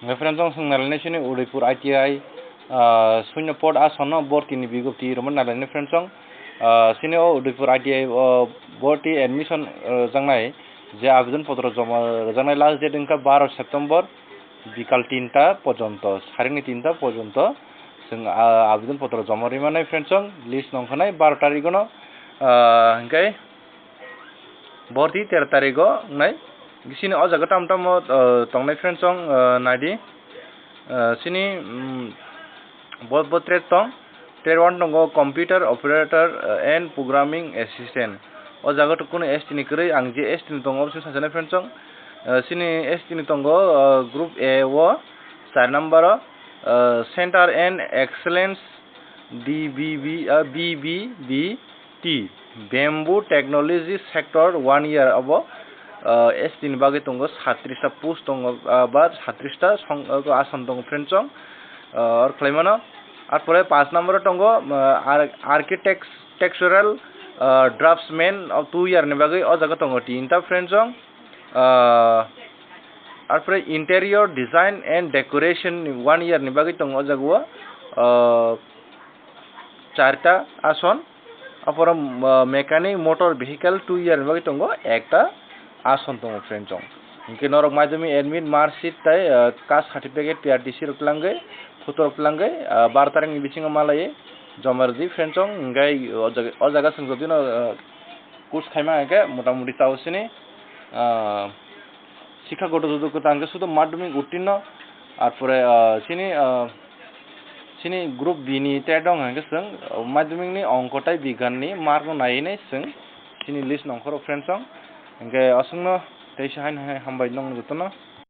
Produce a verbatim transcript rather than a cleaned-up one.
Hwnkhe friends, chwng nailai nai sini Udaipur I T I, ah, Sunyapot asonno bortini bigjopti romwi nailai nai friends, chwng, ah, sini o Udaipur I T I o borti admission, ah, rwjaknai je abidon potro joma rwjaknai last date wngkha baro September bikal tinta porjonto, saringni tinta porjonto chwng, ah, abidon potro joma rwmani friends, chwng list nongkha nai baro tarigono, ah, hwnkhe borti tero tarigo wngnai. Bisini o jaga tamo tamo, ah, tongnai friends, chwng, ah, naidi. Ah, sini, mm, bo, bo trade tong, trade one tongo computer operator, ah, and programming assistant. O jaga to kunu S T ni kwrwi, ang je S T ni tongo, obosini sajana friends, chwng. Ah, sini S T ni tongo, ah, group A o, char number o, ah, Center and Excellence D B B, ah, B B B T, Bamboo Technology Sector one year abo, ah, S T ni bagwi tongo, satrish ta post tongo, ah, ba satrish ta song, ah, ason tongo friends, chwng, ah, or khlaimano. Ar pore paanch number o tongo, ah, ar-, architectural, ah, draftsman o two year ni bagwi o jaga tongo tinta friends, chwng. Ah, ar pore interior design and decoration ni one year ni bagwi tongo o jaga o, ah, charta ason. Aporo, ah, mechanic motor vehicle two year ni bagwi tongo ekta ason tongo friends, chwng. Hinkhe norok madhyamik admit mark sheet tai, ah, caste certificate, P R T C rok twlangwi, photo rok twlangwi, ah, baro tarikni bisingo malaiwi joma rwdi friends, chwng. Hinkhe o jaga, o jaga chwng jodi no, ah, course khaima hinkhe motamuti tao sini, ah, Sikha goto joto kwtal hwnkhe sudo madhyamik uttirno, ar pore, ah, chini, ah, chini group B ni trade wng hwnkhe chwng, ah, madhyamik ni ongko tai bigyan ni mark no naiwi nai chwng chini list nongkhoro friends, chwng. Hwnkhe aswkno teisa haino hai hambai nong jotono.